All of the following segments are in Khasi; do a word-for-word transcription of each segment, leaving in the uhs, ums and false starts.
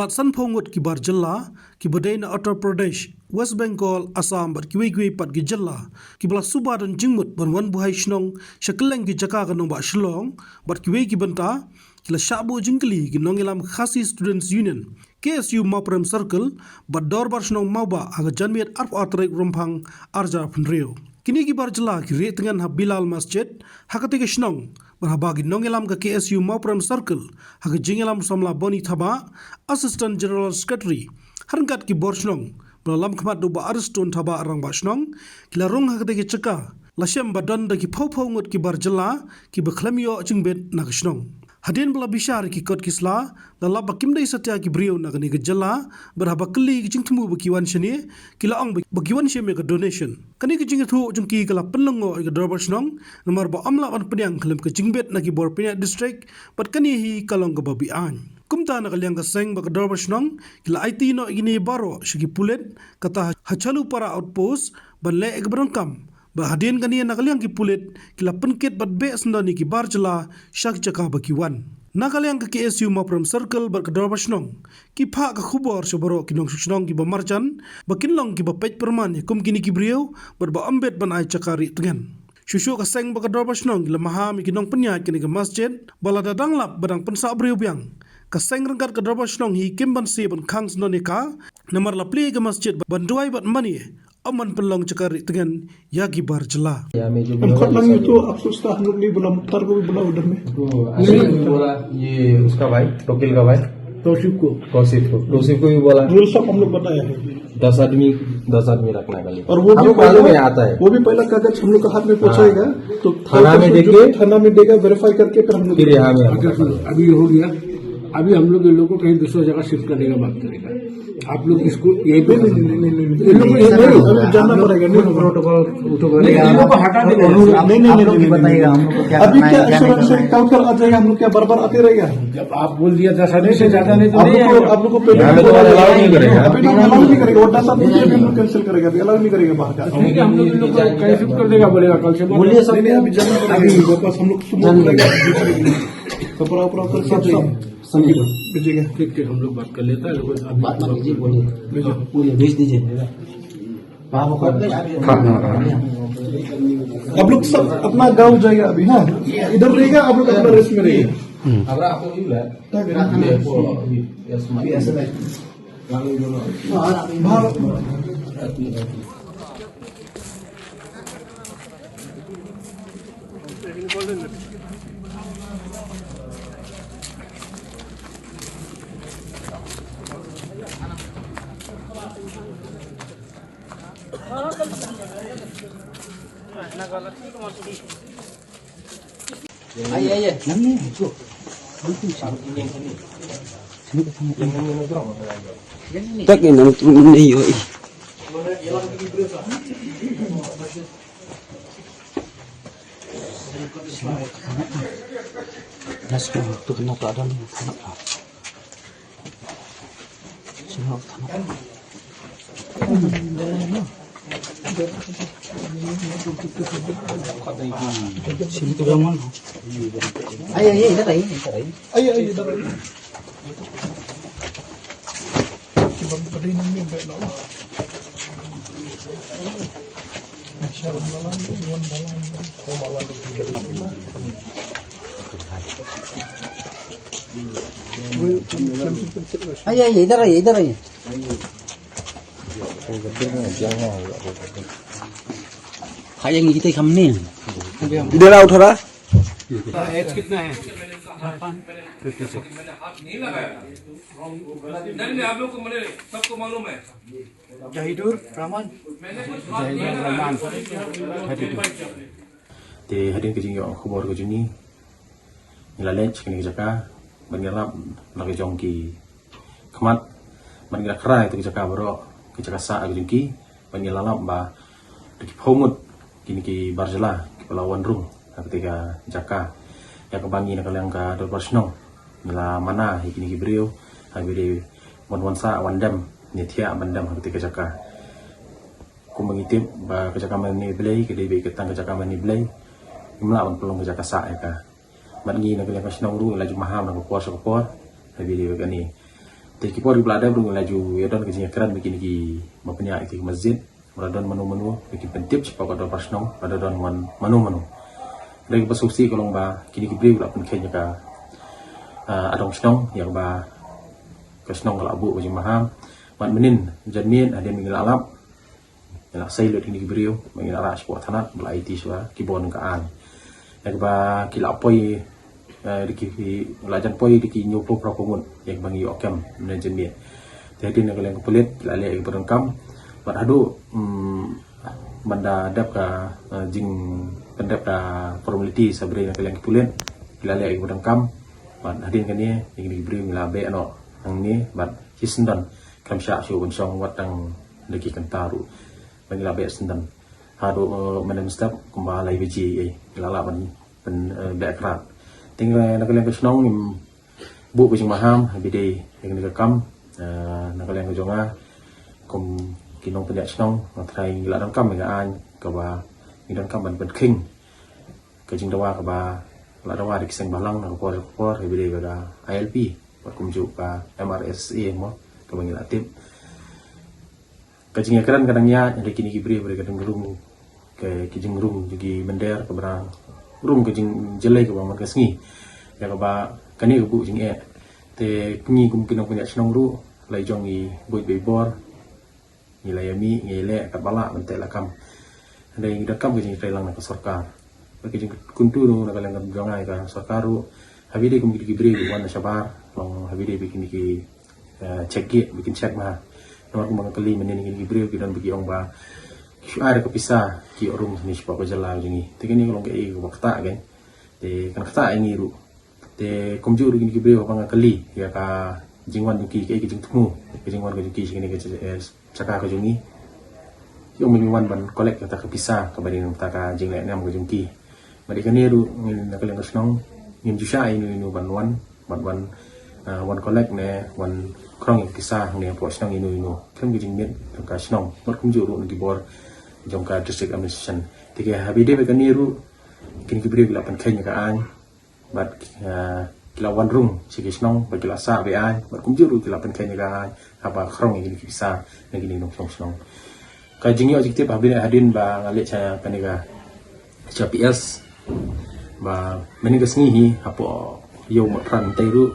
Pat sanphew ngut ki bar jylla, kiba dei na Uttar Pradesh, West Bengal, Assam bad kiwei kiwei pat ki jylla, kiba la suba don jingmut ban wan buhai shnong sha kylleng ki jaka ka nongbah Shillong bad kiwei ki bynta, ki la shah buh jingkylli ki nongïalam Khasi Students Union, K S U Mawprem Circle, bad Dorbar Shnong Mawbah ha ka janmiet arphew ar tarik Rymphang arhajar arphew hynriew. Kine ki bar jylla ki rieh tngen ha Bilal Masjid ha katei ka shnong, bad haba ki nongïalam ka K S U Mawprem Circle ha ka jingïalam u samla Boni Thabah, Assistant General Secretary, ha ryngkat ki bor shnong, ba la lam khmat da u Bah Ariston Thabah, Rangbah Shnong, ki la rung ha katei ka jaka, la shem ba don da ki phew phew ngut ki bar jylla kiba khlem ïoh jingbit na ka shnong. Hadien ba la bishar ïa ki kot ki sla, la lap ba kim dei satia ki briew na kane ka jylla, bad haba kylli ki jingthmu ba ki wan shane, ki la ong ba, ba ki wan shim ïa ka donation. Kane ka jingïathuh jong ki ka la pynlyngngoh ïa ka Dorbar Shnong, namar ba ym lah ban pdiang khlem ka jingbit na ki bor pynïaid district, bad kane hi ka long kaba beaiñ. Kumta na ka liang ka seng bad ka Dorbar Shnong, ki la aiti noh ïa kine baroh sha ki pulit, kata ha Chalupara Outpost, ban leh ïa kaba donkam. Bad hadien kane na ka liang ki pulit, ki la pynkit bad beh syndon ïa ki bar jylla sha ki jaka ba ki wan. Na ka liang ka K S U Mawprem Circle bad ka Dorbar Shnong, ki phah ka khubor sha baroh ki nongshong shnong kiba marjan, ba kin long kiba peit pyrman ïa kum kine ki briew, bad ba ym bit ban ai jaka rieh tngen. Shuh shuh ka seng bad ka Dorbar Shnong ki la maham ïa ki nongpynïaid kane ka masjid, ba lada dang lap ba dang pynsah briew biang, ka seng ryngkat ka Dorbar Shnong hi kim banse ban khang syndon ïa ka, namar la plie ïa ka masjid ban duwai bad mane, ym ban pynlong jaka rieh tngen ïa ki bar jylla. हम खत लगी तो अफसोस था, हम लोग नहीं बोला, मुख्तार को भी बोला उधर में। तो अशोक को भी बोला, ये उसका भाई, वकील का भाई। तौसीफ को। तौसीफ को, तौसीफ को भी बोला। रूल सब हम लोग बताया है। दस आदमी, दस आदमी रखने के लिए। और वो भी हमको मालूम पहला, है, आता है। वो भी पहला कागज हम लोग का हाथ में हाँ। पहुंचाएगा, तो थाना में देके, थाना में देगा, वेरीफाई करके फिर हम लोग फिर यहाँ में हम लोग अभी हो गया। अभी हम लोग इन लोगों को कहीं दूसरा जगह शिफ्ट करने का बात करेगा। आप लोग इसको यहीं पे नहीं, नहीं, नहीं, नहीं, नहीं, नहीं। इन लोगों को यहीं पे अभी जानना पड़ेगा, नहीं होगा। प्रोटोकॉल, प्रोटोकॉल नहीं, इन लोगों को हटा देना है। नहीं, नहीं, आप नहीं, लोग नहीं, ही नहीं, बताइएगा, नहीं। हम लोग को क्या अभी करना है, क्या क्या नहीं इंश्योरेंस करना है, है। कल कर आ जाएगा, हम लोग क्या बार-बार आते रहेगा? जब आप बोल दिया दस आदमी से ज्यादा नहीं तो आप नहीं लोग को, आएगा। आप लोग को पहले यहाँ पे तो बोला अलाउ नहीं करेगा। अभी तो अलाउ नहीं करेगा, वो दस आदमी भी हम लोग कैंसिल करेगा, अभी अलाउ नहीं करेगा बाहर का। ठीक है, हम लोग इन लोग को कहीं शिफ्ट कर देगा, बोलेगा कल से। बोलिए सर। नहीं, नहीं, अभी जाना पड़ेगा, अभी वापस हम लोग सुबह जाना पड़ेगा। पड़ेगा। तो पूरा, पूरा कर सब, सब। समझ लो। भेजिएगा। ठीक, ठीक, हम लोग बात कर लेते हैं, लेकिन अभी बात मत कीजिए, बोलिए। भेजो। बोलिए, भेज दीजिए। हाँ, हाँ, हाँ। आप लोग सब अपना गांव जाएगा अभी, हाँ? इधर रहेगा, आप लोग अपना रेस्ट में रहिए। हम्म। Ai, ai, ai. Nang ni, tu. Nang tu, sini. Sini ke sana. Yang ni, yang ni, yang ni. Tak ni, nang tu, ni, yo, eh. Nas ko tu kena tak ada ni. Sini tu yang mana? Ai, ai, ai, dah, dah, dah. Ai, ai, dah, dah. आइए, आइए, इधर आइए, इधर आइए। हाँ, ये इधर सामने। इधर आओ थोड़ा। एज कितना है? नहीं, नहीं, आप लोग को, मैंने, सबको मालूम है। Jahidul Rahman. Jahidul Rahman. Jahidul. Te hadien ka jingïoh khubor ka jong ngi, ngi la leit sha kane ka jaka, bad ngi la lap na ka jong ki khmat, bad ngi la khrai ïa ka jaka baroh, ka jaka sah ka jong ki, bad ngi la lap ba da ki phew ngut kine ki bar jylla kiba la wan rung ha katei ka jaka. Ïa kaba ngi na ka liang ka dorbar shnong ngi la mana ïa kine ki briew, ha ba dei ban wan sah, wan dem, ne thiah ban dem ha katei ka jaka. Kumba ngi tip ba ka jaka mane Blei ka dei beit tang ka jaka mane Blei. Ngim lah ban pynlong ka jaka sah ïa ka. Bad ngi na ka liang ka shnong ruh ngi la ju maham na ka por sha ka por. Ha ba dei kane. Te ki por kiba la dep ruh ngi la ju ïa don ka jingïakren bad kine kiba pynïaid ïa ki masjid, lada don mano mano ba kin pyntip shapoh ka dorbar shnong lada don mano mano. Hynrei kaba sngewsih ka long ba kine ki briew ki la pynkheiñ ïa ka, ah, adong shnong ïa kaba ka shnong ka la buh ka jingmaham. Bad mynnin janmiet hadien ba ngi la lap, ngi la sei lut ïa kine ki briew, ba ngi la rah shapoh thanat, ba la aiti sha ki bor ka aiñ. Ïa kaba ki la poi, eh, da ki, la jan poi da ki hynñiewphew phra phew ngut ïa kaba ngi ïoh kem mynne janmiet. Te hadien na ka liang ka pulit ki la leh ïa kaba donkam. Bad haduh, mm, ban da dep ka, eh, jingpyndep ka formality sa bri na ka liang ka pulit, ki la leh ïa kaba donkam. Bad hadien kane ïa kine ki briew ngi la beh noh hangne bad shisyndon, khlem shah shuh ban shong wat tang da ki kynta ruh. Ba ngi la beh syndon haduh, eh, mynne mynstep kumba lai baje, eh, ngi la lah ban, ban, eh, beh krad. Te na ka liang ka shnong ngim buh ka jingmaham ha ba ïadei ïa kane ka kam, eh, na ka liang ka jong nga kum ki nongpynïaid shnong, nga tharai ngi la donkam ïa ka aiñ kaba ngi donkam ban pynkheiñ ka jingdawa kaba la dawa da ki seng bhalang na ka por ka por ha ba ïadei bad ka I L P bad kumjuh ka M R S A mo, kaba ngi la tip. Ka jingïakren ka dang ïaid, hynrei kine ki briew ba dei ka dang rung, ka, ka jingrung jong ki mynder kaba dang rung ka jingjyllei kaba man ka sngi. Ïa kaba kane ka buh jingeh. Te ngi kum ki nongpynïaid shnong ruh la i jong ngi buit ba i bor, ngi la ïa mih, ngi leh katba lah ban teh lakam. Hynrei ngi donkam ka jingïatreilang na ka sorkar. Bad ka jingkyntu ruh na ka liang ka jong nga ïa ka sorkar ruh, ha ba ïadei kum kine ki briew ki wan na shabar, long ha ba ïadei ba kine ki, eh, check gate, ba kin check ma. Namar kumba nga kylli mynne kine ki briew ki don ba ki ong ba ki shu ai da ka pisa ki ïoh rung shane shapoh ka jylla jong ngi. Te kane ka long kaei kaba ktah kein. Te kan ktah ïa ngi ruh. Te kumjuh ruh kine ki briew haba nga kylli ïa ka jingwan jong ki, kaei ka jingthmu ka jingwan ka jong ki sha kane ka, eh, jaka ka jong ngi. Ki ong ba ngi wan ban collect kata ka pisa kaba dei na bynta ka jingleh niam ka jong ki. Bad ïa kane ruh ngi na ka liang ka shnong ngim ju shah ïa ino ino ban wan, ban wan, ah, wan collect ne wan khrong ïa ka pisa hangne hapoh shnong ino ino. Khlem ka jingmut jong ka shnong bad kumjuh ruh na ki bor jong ka district administration. Te ha ba ïadei bad kane ruh kine ki briew ki la pynkheiñ ïa ka aiñ. Bad, ah, ki la wan rung sha ki shnong bad ki la sah bad aiñ, bad kumjuh ruh ki la pynkheiñ ïa ka aiñ haba khrong ïa kine ki pisa na kine ki nongshong shnong. Ka jingïoh jingtip ha ba ïadei hadien ba nga leit sha kane ka, sha P S, ba mynne ka sngi hi hapoh Ïew Mawkyrwat mynta ruh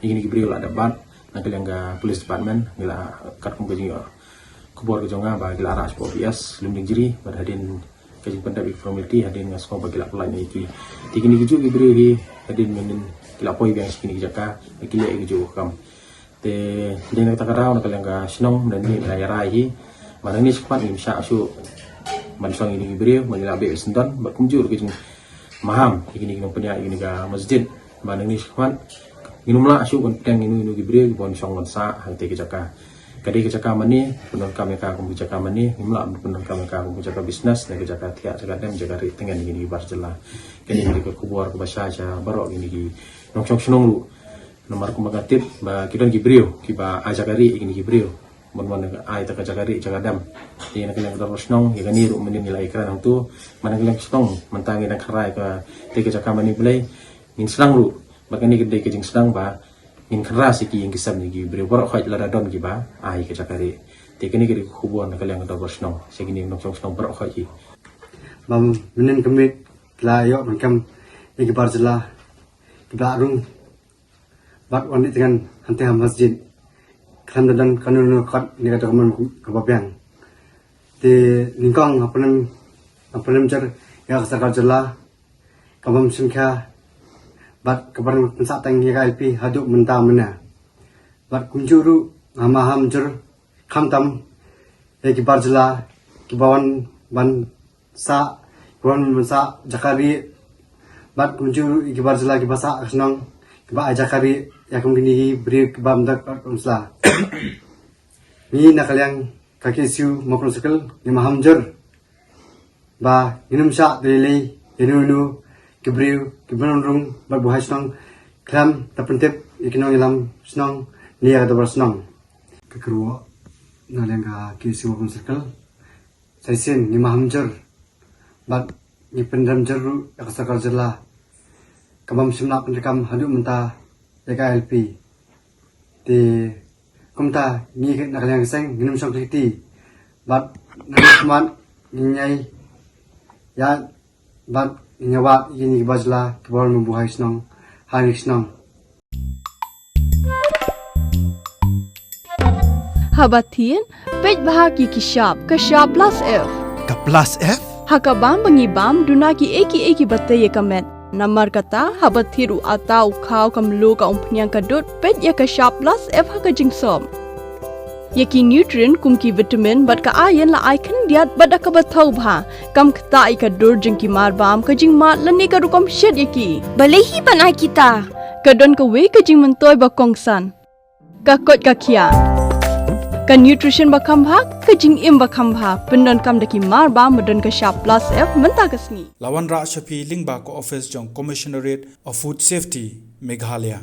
ïa kine ki briew la dep bat na ka liang ka police department. Ngi la, katkum ka jingïoh khubor ka jong nga, ba ki la rah shapoh P S Lumdiengjri bad hadien ka jingpyndep ïa ki formality hadien nga sngew ba ki la pynlait ïa ki. Te kine kijuh ki briew hi hadien mynnin ki la poi biang sha kine ki jaka, ki leh ïa kijuh ki kam. Te dei na kata ka daw na ka liang ka shnong mynne ngi la ïarai hi ba nangne shakhmat ngim shah shuh ban shong ïa kine ki briew, ba ngi la beh syndon bad kumjuh ruh ka jingmaham ïa kine ki nongpynïaid ïa kane ka masjid. Ba nangne shakhmat ngin ym lah shuh ban pdiang ino ino ki briew ban shong ban sah ha katei ka jaka. Ka dei ka jaka mane, pyndonkam ïa ka kum ka jaka mane, ngim lah ban pyndonkam ïa ka kum ka jaka business ne ka jaka thiah jaka dem, jaka rieh tyngen ïa kine ki bar jylla. Kane ka dei ka khubor kaba shai sha baroh kine ki nongshong shnong ruh. Namar kumba nga tip ba ki don ki briew kiba ai jaka rieh ïa kine ki briew ban wan ai ta ka jaka rieh jaka dem. Te na ka liang ka dorbar shnong ïa kane ruh mynne ngi la ïakren hangto, ba na ka liang ka shnong mynta ngi dang kynra ïa katei ka jaka mane, balei ngin sdang ruh. Bad kane ka dei ka jingsdang ba ngin kynra sha ki ïing ki sem jong ki briew baroh khoit lada don kiba ai ka jaka rieh. Te kane ka dei ka khubor na ka liang ka dorbar shnong sha kine ki nongshong shnong baroh khoit hi. Ba mynnin ka miet ki la ïoh ban kem ïa ki bar jylla kiba la rung bad wan rieh tyngen hangtei ha masjid khlem da don kano kano ka kot ne ka document kaba biang. Te nyngkong nga pynlem, nga pynlem jur ïa ka sorkar jylla ka bym shimkhia bad ka bym pynsah teng ïa ka I L P haduh mynta mynne. Bad kumjuh ruh nga maham jur khamtam ïa ki bar jylla kiba wan ban sah, kiba wan ban sah jaka rieh. Bad kumjuh ruh ïa ki bar jylla kiba sah ka shnong, kiba ai jaka rieh ïa kum kine ki briew kiba ym don kot kum sla. Ngi na ka liang ka K S U Mawkyrwat Circle ngi maham jur ba ngin ym shah da lei lei ïa ino ino ki briew kiba nongrung bad buhai shnong khlem da pyntip ïa ki nongïalam shnong ne ïa ka dorbar shnong. Ka kyrwoh na liang ka K S U Mawkyrwat Circle, sa shisien ngi maham jur bad ngi pynrem jur ruh ïa ka sorkar jylla ka bym shym la pyndonkam haduh mynta ïa ka I L P. Te Kumta ngi na ka liang ka seng ngin ym shong khliti bad na ka khmat ngin ïai ïaid bad ngin ïa wad ïa kine ki bajla ki bor ma buhai shnong ha kine ki shnong. Haba thied, peit bha ki ki shap, ka shap plus F. Ka plus F? Ha ka bam ba ngi bam duna ki ei ki ei kiba tei ïa ka met. Namar kata haba thied u atta u khaw ka mluh ka umphniang ka dud, peit ïa ka shap plus F ha ka jingsop. Ïa ki nutrient kum ki vitamin bad ka iron la ai khyndiat bad da kaba thaw bha. Kam ktah ïa ka dur jong ki mar bam, ka jingmad lane ka rukom shet ïa ki. Balei hi ban ai kita? Ka don kawei ka jingmyntoi ba kongsan. Ka koit ka khiah. Ka nutrition ba kham bha, ka jingim ba kham bha. Pyndonkam da ki mar bam ba don ka shap plus F mynta ka sngi. La wanrah sha phi lyngba ka office jong Commissionerate of Food Safety, Meghalaya.